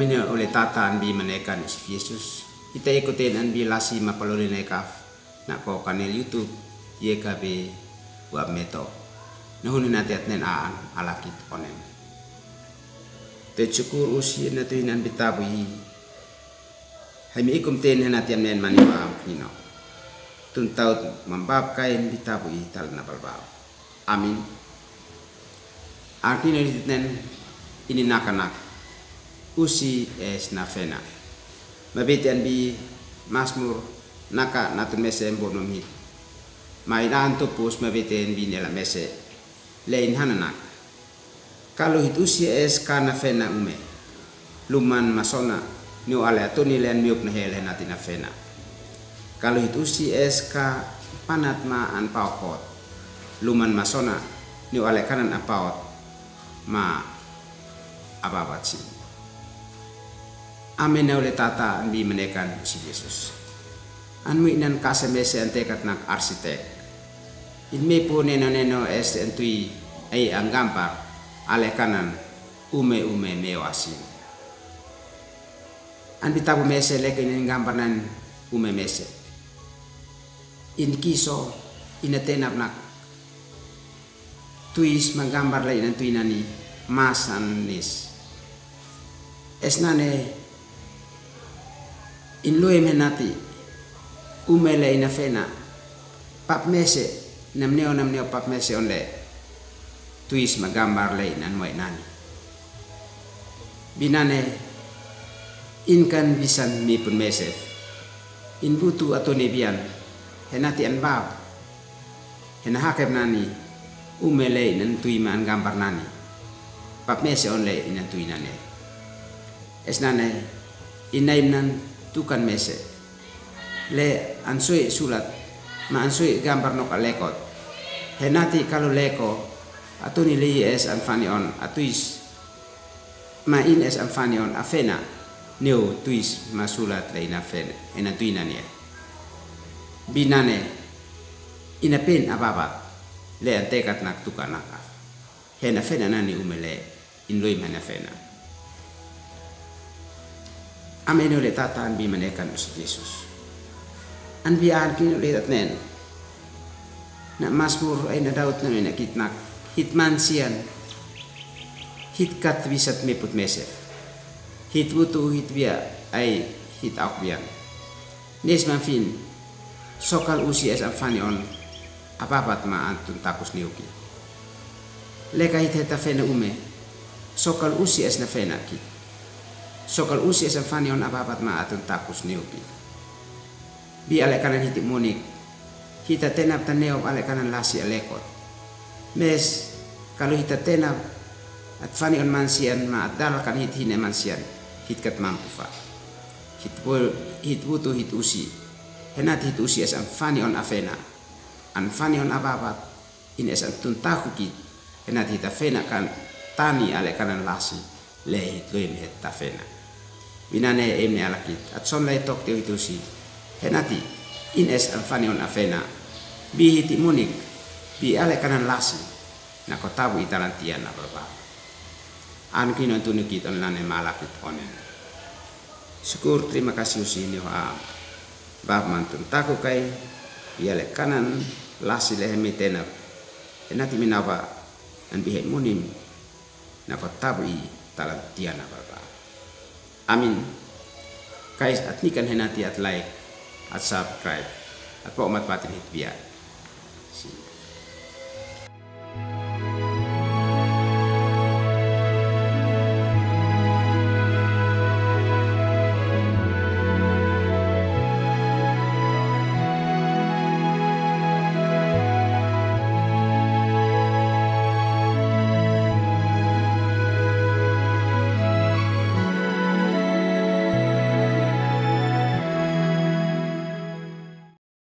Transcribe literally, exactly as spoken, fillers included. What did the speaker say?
Mine ole tata an bi manekan Sif Yesus. Ita ye koten an bi lasi mapalole ne kaf. Na ko kanel YouTube ye ka be wa meto. Na hunu na tiat nen aan alakit onen. Te chukur usi na tuin an bitabu i. Hai mi ikum ten hena tiam nen mani wa am kino. Tun taut mambab kain bitabu i tal na balbab. Amin. Arkin editet nen ini nakanak. Usi es na fena. Mabete an bi Masmur naka natun mese mbo nom hit. Ma ina an tupus mabete an bi nela mese. Le in hananak. Kalu hit usi es ka na fena ume. Luman masona, niu ale atuni len miup na hele nati na fena. Kalu hit usi es ka panat ma an paokot. Luman masona, niu ale kanan apaot ma ababatsin. Amen na ule tata an bi manekan Sif Yesus. An mu inan kase mese an tekat nak arsitek. In me pu neno neno es en tui ai an gambar ale kanan ume ume meo asin. An bitabu mese leke nen gambar nan ume mese. In kiso ina tenap nak tuis ma gambar le inan tui nani masan nis. Es nane in lue menati ume le ina fena pap mese nam neo nam neo pap mese on le tuis ma gambar le inan muai nani. Binane in kan bisan mi pun mese in butu atuni bian henati an bab. Hena hakep nani ume le inan tui ma an gambar nani. Pap mese on le inan tui nane. Es nane ina inan tukan mese. Le an sui sulat ma an sui gambar nok alekot. Henati kalu leko atuni le i es an fani on atuis. Ma in es an fani on afena neu tuis ma sulat le ina fena ina tui nane. Binane ina pen ababat le an tekat nak tukan nak af. Hena fena nani ume le in loi ma hena fena. Amen ole tata an bi manekan Sif Yesus. An bi an kin ole tat nen. Na Masmur ai na Daud na mena kit nak hit mansian. Hit kat bisat meput mesef. Hit butu hit bia ai hit auk bian. Nes man fin. Sokal usi es an fani on ababat ma an tun takus niuki. Leka hit heta fena ume. Sokal usi es na fena kit. Sokal usi es an fani on ababat ma an tun takus niuki. Bi ale kanan hiti munik. Hita tenap taneo ale kanan lasi alekot. Mes kalu hita tenap at fani on mansian ma at dal kan hit hine mansian. Hit kat mampufa. Hit butu hit usi. Henat hit usi es an fani on afena. An fani on ababat. In es an tun taku kit. Henat hita fena kan tani ale kanan lasi. Le hit loi mi heta fena. Binane em ne alakit. At son lai tok teu hit usi. Henati. In es an fani on afena. Bi hiti munik. Bi ale kanan lasi. Na kotabu italantia na balba. An kinon tunu kit on lane malakit onen. Sukur terima kasih usi ni ho am. Bab man tun taku kai. Bi ale kanan lasi le hemi tenap. Henati minaba. An bi hei munim. Na kotabu italantia na balba. Amin. Kais at nikan henati at like. At subscribe. At po mat patin hit bia. Si.